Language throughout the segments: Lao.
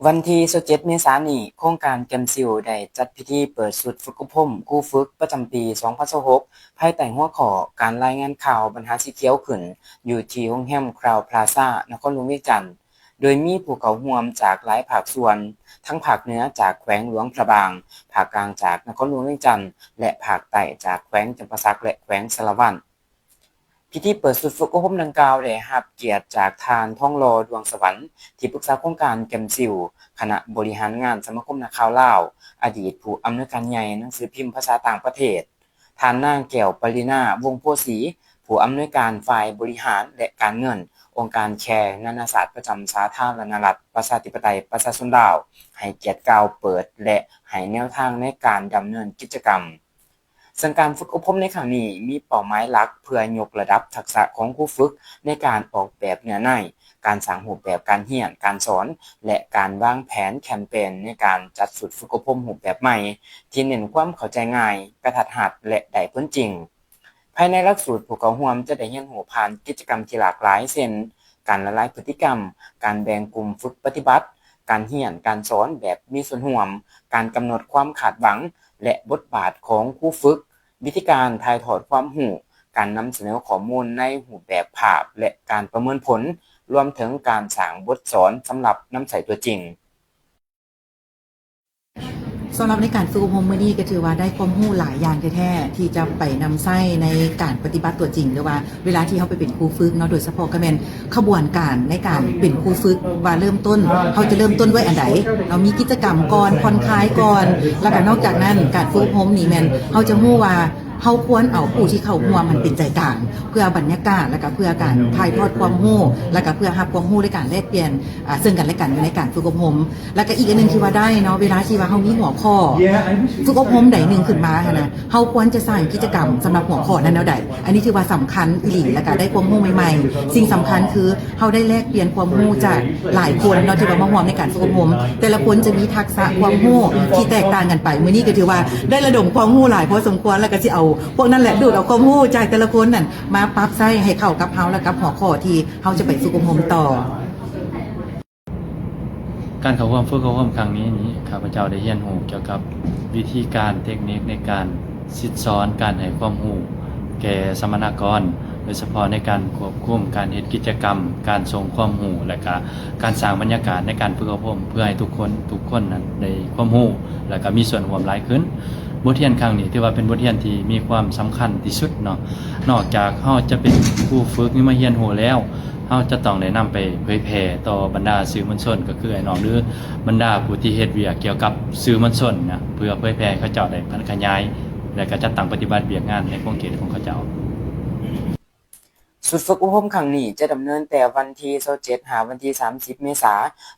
ວັນທີຊາວເຈັດ ເມສານີ້, ໂຄງການແກມຊິວໄດ້ຈັດພິທີເປີດຊຸດຝຶກອົບຮົມຄູຝຶກປະຈຳປີສອງພັນຊາວຫົກ ພາຍໃຕ້ຫົວຂໍ້ ການລາຍງານຂ່າວບັນຫາສີຂຽວຂຶ້ນ ຢູ່ທີ່ໂຮງແຮມຄຣາວພລາຊາ ນະຄອນຫຼວງວຽງຈັນ, ໂດຍມີຜູ້ເຂົ້າຮ່ວມຈາກຫຼາຍພາກສ່ວນ, ທັງພາກເໜືອຈາກແຂວງຫຼວງພະບາງ, ພາກກາງຈາກນະຄອນຫຼວງວຽງຈັນ ແລະ ພາກໃຕ້ຈາກແຂວງຈຳປາສັກ ແລະ ແຂວງສາລະວັນ. ພິທີເປີດຊຸດຝຶກອົບຮົມດັ່ງກ່າວໄດ້ຮັບກຽດຈາກທ່ານ ທອງຫຼໍ່ ດວງສະຫວັນ ທີ່ປຶກສາໂຄງການແກມຊິວ, ຄະນະບໍລິຫານງານສະມາຄົມນັກຂ່າວລາວ, ອະດີດຜູ້ອຳນວຍການໃຫຍ່ໜັງສືພິມພາສາຕ່າງປະເທດ, ທ່ານນາງ ແກ້ວປະລິນາ ວົງໂພສີ ຜູ້ອຳນວຍການຝ່າຍບໍລິຫານ ແລະ ການເງິນ ອົງການແຄນານາຊາດປະຈຳສາທາລະນະລັດ ປະຊາທິປະໄຕ ປະຊາຊົນລາວ ໃຫ້ກຽດກ່າວເປີດ ແລະ ໃຫ້ແນວທາງໃນການດຳເນີນກິດຈະກຳ. ເຊິ່ງການຝຶກອົບຮົມໃນຄັ້ງນີ້ມີເປົ້າໝາຍຫຼັກເພື່ອຍົກລະດັບທັກສະຂອງຄູຝຶກໃນການອອກແບບເນື້ອໃນ, ການສ້າງຮູບແບບການຮຽນການສອນ ແລະ ການວາງແຜນແຄມເປນໃນການຈັດຊຸດຝຶກອົບຮົມຮູບແບບໃໝ່ ທີ່ເນັ້ນຄວາມເຂົ້າໃຈງ່າຍ, ກະທັດຮັດ ແລະ ໄດ້ຜົນຈິງ. ພາຍໃນຫຼັກສູດ, ຜູ້ເຂົ້າຮ່ວມຈະໄດ້ຮຽນຮູ້ຜ່ານກິດຈະກຳທີ່ຫຼາກຫຼາຍ ເຊັ່ນ ການລະລາຍພຶດຕິກຳ, ການແບ່ງກຸ່ມຝຶກປະຕິບັດ, ການຮຽນການສອນແບບມີສ່ວນຮ່ວມ, ການກຳນົດຄວາມຄາດຫວັງ ແລະ ບົດບາດຂອງຄູຝຶກ, ວິທີການຖ່າຍທອດຄວາມຮູ້, ການນຳສະເໜີຂໍ້ມູນໃນຮູບແບບພາບ ແລະ ການປະເມີນຜົນ, ລວມເຖິງການສ້າງບົດສອນສຳລັບນຳໃຊ້ຕົວຈິງ. ສຳລັບໃນການຝຶກອົບຮົມມື້ນີ້ ກໍຖືວ່າໄດ້ຄວາມຮູ້ຫຼາຍຢ່າງແທ້ໆ ທີ່ຈະໄປນຳໃຊ້ໃນການປະຕິບັດຕົວຈິງ ຫຼືວ່າເວລາທີ່ເຮົາໄປເປັນຄູຝຶກເນາະ, ໂດຍສະເພາະກໍແມ່ນຂະບວນການໃນການເປັນຄູຝຶກ ວ່າເລີ່ມຕົ້ນ ເຮົາຈະເລີ່ມຕົ້ນດ້ວຍອັນໃດເນາະ, ມີກິດຈະກຳກ່ອນ, ຜ່ອນຄາຍກ່ອນ, ແລ້ວກໍນອກຈາກນັ້ນ ການຝຶກອົບຮົມນີ້ແມ່ນເຮົາຈະຮູ້ວ່າ ເຮົາຄວນເອົາຜູ້ທີ່ເຂົ້າຮ່ວມຫັ້ນເປັນໃຈກາງ ເພື່ອບັນຍາກາດ ແລ້ວກໍເພື່ອການຖ່າຍທອດຄວາມຮູ້ ແລ້ວກໍເພື່ອຮັບຄວາມຮູ້ ແລະ ການແລກປ່ຽນ ອາ ເຊິ່ງກັນແລະກັນຢູ່ໃນການຝຶກອົບຮົມ. ແລ້ວກໍອີກອັນໜຶ່ງທີ່ວ່າໄດ້ເນາະ, ເວລາທີ່ວ່າເຮົາມີຫົວຂໍ້ຝຶກອົບຮົມໃດໜຶ່ງຂຶ້ນມາຫັ້ນນະ, ເຮົາຄວນຈະສ້າງກິດຈະກຳສຳລັບຫົວຂໍ້ນັ້ນແນວໃດ? ອັນນີ້ຖືວ່າສຳຄັນອີ່ຫຼີ ແລ້ວກໍໄດ້ຄວາມຮູ້ໃໝ່ໆ. ສິ່ງສຳຄັນຄື ເຮົາໄດ້ແລກປ່ຽນຄວາມຮູ້ຈາກຫຼາຍຄົນເນາະ ທີ່ວ່າມາຮ່ວມໃນການຝຶກອົບຮົມ, ແຕ່ລະຄົນຈະມີທັກສະຄວາມຮູ້ທີ່ແຕກຕ່າງກັນໄປ. ມື້ນີ້ກໍຖືວ່າໄດ້ລະດົມຄວາມຮູ້ຫຼາຍພໍສົມຄວນ ແລ້ວກໍຊິເອົາພວກນັ້ນແຫຼະ ດູດເອົາຄວາມຮູ້ຈາກແຕ່ລະຄົນນັ້ນມາປັບໃຊ້ໃຫ້ເຂົ້າກັບເຮົາ ແລະ ກັບຫົວຂໍ້ທີ່ເຮົາຈະໄປຝຶກອົບຮົມຕໍ່. ການເຂົ້າຮ່ວມຝຶກອົບຮົມຄັ້ງນີ້ນີ້ ຂ້າພະເຈົ້າໄດ້ຮຽນຮູ້ກ່ຽວກັບວິທີການເຕັກນິກໃນການສິດສອນ ການໃຫ້ຄວາມຮູ້ແກ່ສຳມະນາກອນ ໂດຍສະເພາະໃນການຄວບຄຸມການເຮັດກິດຈະກຳ, ການສົ່ງຄວາມຮູ້ ແລະ ກະການສ້າງບັນຍາກາດໃນການຝຶກອົບຮົມ ເພື່ອໃຫ້ທຸກຄົນ ທຸກຄົນນັ້ນໄດ້ຄວາມຮູ້ ແລະ ກະມີສ່ວນຮ່ວມຫຼາຍຂຶ້ນ. ບົດຮຽນຄັ້ງນີ້ຖືວ່າເປັນບົດຮຽນທີ່ມີຄວາມສຳຄັນທີ່ສຸດເນາະ. ນອກຈາກເຮົາຈະເປັນຄູຝຶກ ຫຼື ມາຮຽນຮູ້ແລ້ວ, ເຮົາຈະຕ້ອງໄດ້ນຳໄປເຜີຍແຜ່ຕໍ່ບັນດາສື່ມວນຊົນ ກໍຄືອ້າຍນ້ອງ ຫຼື ບັນດາຜູ້ທີ່ເຮັດວຽກກ່ຽວກັບສື່ມວນຊົນນະ ເພື່ອເຜີຍແຜ່ໃຫ້ເຂົາເຈົ້າໄດ້ຜັນຂະຫຍາຍ ແລະ ກະຈັດຕັ້ງປະຕິບັດວຽກງານໃນຂົງເຂດຂອງເຂົາເຈົ້າ. ຊຸດຝຶກອົບຮົມຄັ້ງນີ້ຈະດຳເນີນແຕ່ວັນທີຊາວເຈັດ ຫາວັນທີສາມສິບ ເມສາ,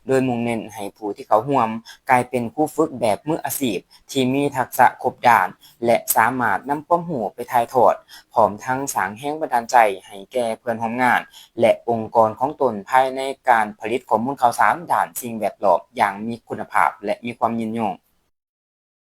ໂດຍມຸ່ງເນັ້ນໃຫ້ຜູ້ທີ່ເຂົ້າຮ່ວມກາຍເປັນຄູຝຶກແບບມືອາຊີບ ທີ່ມີທັກສະຄົບດ້ານ ແລະ ສາມາດນຳຄວາມຮູ້ໄປຖ່າຍທອດ, ພ້ອມທັງສ້າງແຮງບັນດານໃຈໃຫ້ແກ່ເພື່ອນຮ່ວມງານ ແລະ ອົງກອນຂອງຕົນ ພາຍໃນການຜະລິດຂໍ້ມູນຂ່າວສານດ້ານສິ່ງແວດລ້ອມຢ່າງມີຄຸນນະພາບ ແລະ ມີຄວາມຍືນຍົງ.